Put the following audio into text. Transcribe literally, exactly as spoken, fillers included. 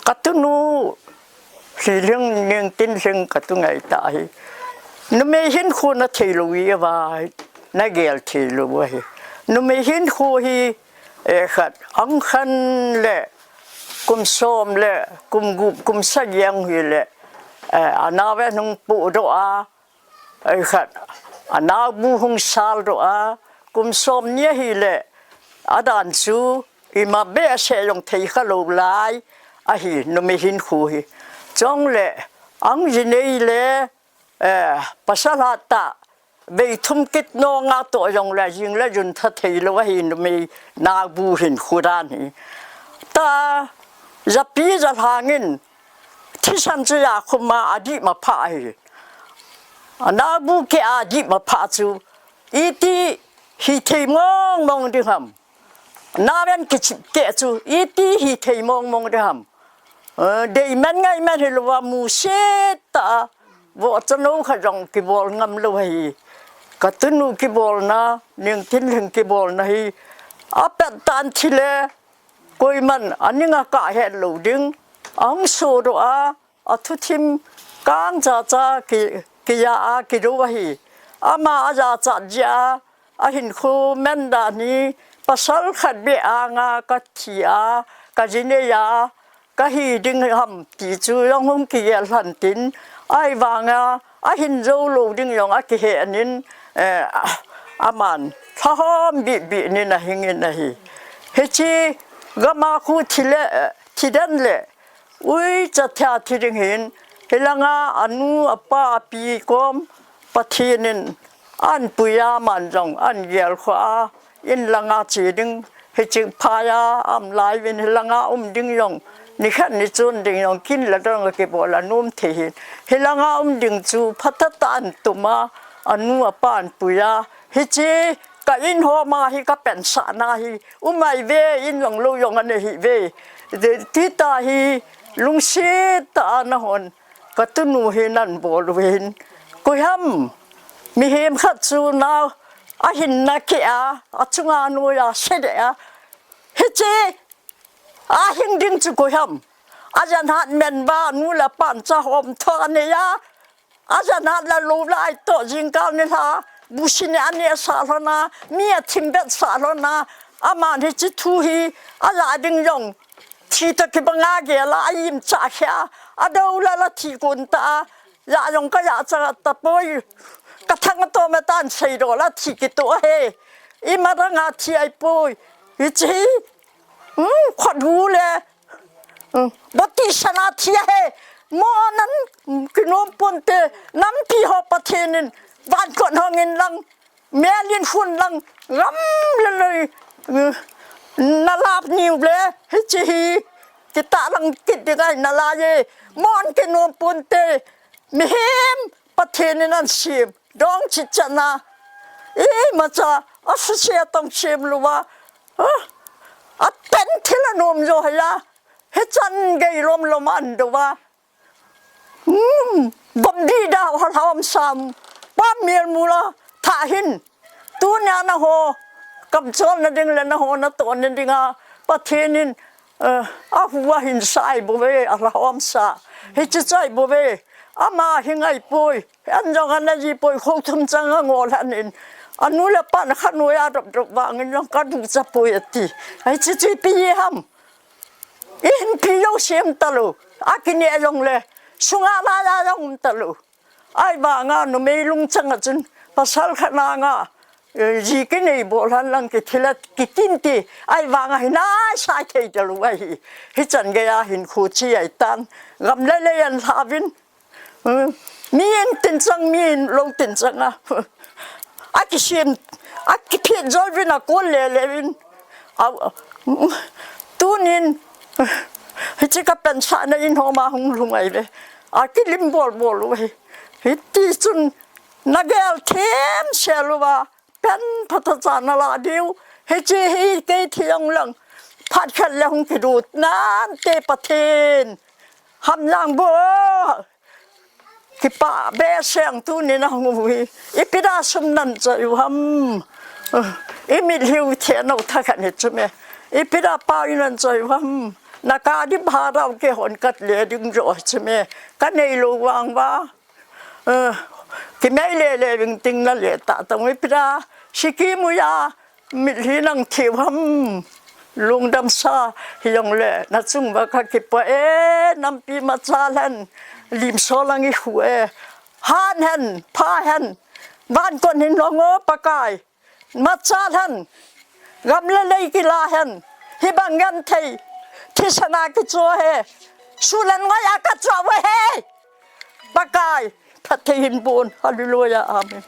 Katunu Lhilhing, Ningtinlhing katu ngai ta hi. Numei hinkho nathei lou hi ava, nagel thei lou ahi. Numei hinkho hi, eh, khat, angkhan le, kum som le, kum gup, kum sagi ahung hi le, eh, anaoven hung pohdoh a, eh, khat, anaobu hung saldoh a, kum som ni ahi le, adan chu, ima behseh jong thei kha lou lai, ahi, numei hinkho hi. Chule, ahung ji nei le, eh, pasal hat tah, vei thum kit nonga toh jongle, jing le jun tha thei lou ahi, numei naobu hinkho dan hi. Tah, japi jalhang in, thisan chu akhum a, adih ma pha ahi. Anaobu keh a adih ma pha chu, iti hithei mong mong ding ham. Naoven kichep keh chu, iti hithei mong mong ding ham. Eh, deimen ngaimen hilou a, musit tah a, vohcha nou khat jong kibol ngam lou ahi. Katunu kibolna, Ningtinlhing kibolna hi, apet tan thi le, koiman aning a kah het lou ding, ahung sodoh a, athuthim kang chacha ki, kiya a kidou ahi. Ama ajachat jeh a, ahinkho man dan hi, pasal khat beh anga kathi a, kaji nei a, kahi ding ham ti chu jong hung kigel lhon tin, ahivanga, ahin jou lou ding jong akihen in, eh, aman, lhahom bih bih nin ahing in ahi. Hiche, gam a khu thi le, eh, thi den le, uicha thia thi ding hin, hilanga anu, apa, api kom, Pathen in ahin pui a, aman jong ahin gelkhoh a, in langa che ding, hiche phai a, aum lai uvin hilanga um ding jong, nikhat nichon ding jong, kin le dong kibol a nom thei hin. Hilanga um ding chu, phatah tah in tum a, anu apa ahin pui a, hiche ka in hom a hi kapensahna hi, um ahi ve, in jong lou jong ana hi ve. Ti tah hi, lungset tah a nahon, katunu hi nahin bol uvin. Koiham, mihem khat chu nao, ahinna keh a, achunga noiya, se deh a. Hiche, ahing ding chu koiham. Ajan hat men uva, nu le pan cha hom tho anei a. Ajan hat le lou lai toh jingkah nilhah, busi ni aneh sah lhon a, mi athim bet sah lhon a, aman hiche thu hi, aja ding jong, thi toh kibang a gel a, a imcha kheh a, adou lal a thi kon ta a, ja jong kaja cha tapoi, kathang atom e tan seidoh la thi kitoh ahi, ima dang a thi ahipoi, hiche hi, hmm, khut hu le, Hmm. Boti sana thi ahi. Mo nan, hmm, kinom ponte. Nampi ho Pathen in. Van kon hong in lang. Mel in hun lang. Gam le loi. Hmm. Nalap niu le. Hiche hi. Kitah lang kit ding ahi nalai e. Mo an kinom ponte. Mihem Pathen in ahin sem. Dong chichat na. Imacha. Asusia tong sem lou va. Ah. Apen thil anom jo hia. Hichan gei lom lom a ahin dou va. Hmm, gom dida ho lhom sam. Pa mel mula tha hin. Tunia naho. Kamchol na ding le naho natoh na ding a. Pathen in, eh, ahu ahin sai bou ve, alhom sa. Hiche chai bou ve. Ama hi ngai poi. An jong ana ji poi, kho thum chang a ngol han in. Anu le pa na khat noiya dop dop vang in jong ka ducha poi ati. Hiche chu ipi ham. Ihin pi jou sem talou. Akineh jong le. Sunga la la jong um talou. Ahivanga numei lungchang a chun. Pasal khat na nga. Eh, ji kinei bol han lang kithil a kitin ti. Ahivanga hi nai sai thei talou ahi. Hichan geiya hinkho chi ahi tan. Gam le lei ahin lha uvin. Hmm. Mi in tin chang, mi in lou tin chang a. Akisem, akiphet jol uvin akol le le uvin. Au, tunin, hiche kapensahna in hom a hung lhung ahi ve. Akilim bol bol u ahi. Hiti chun, nagel them sel uva. Pen phatah cha nala diu. Hiche hi kei thi jong lang. Phat khat le hung kidut nante Pathen. Ham lang bo. Kipah behseh tunin ahung u hi. Ipi da sum nan choi u ham. Imitlhi u thei nau tha khat hi chu me. Ipi da pau in nan choi u ham. Na ka di bharau ke hon kat le ding jo chime. Ka nei lo vang va. Eh, ki mei le le ving ting na le ta ta ngui pira. Siki muya. Mit hi nang thiu ham. Lungdam sa hi jong le. Na chung va ka ki pa e. Nampi ma cha lan. Lim so lang i hu e. Han hen. Pha hen. Van kon hin long o Pakai. Macha hen, gam le lei kila hen, hibang ngen thei, thisana kicho he, sulen ngoi a kacho ve he, Pakai, phatthei hin bon, hallelujah, amen.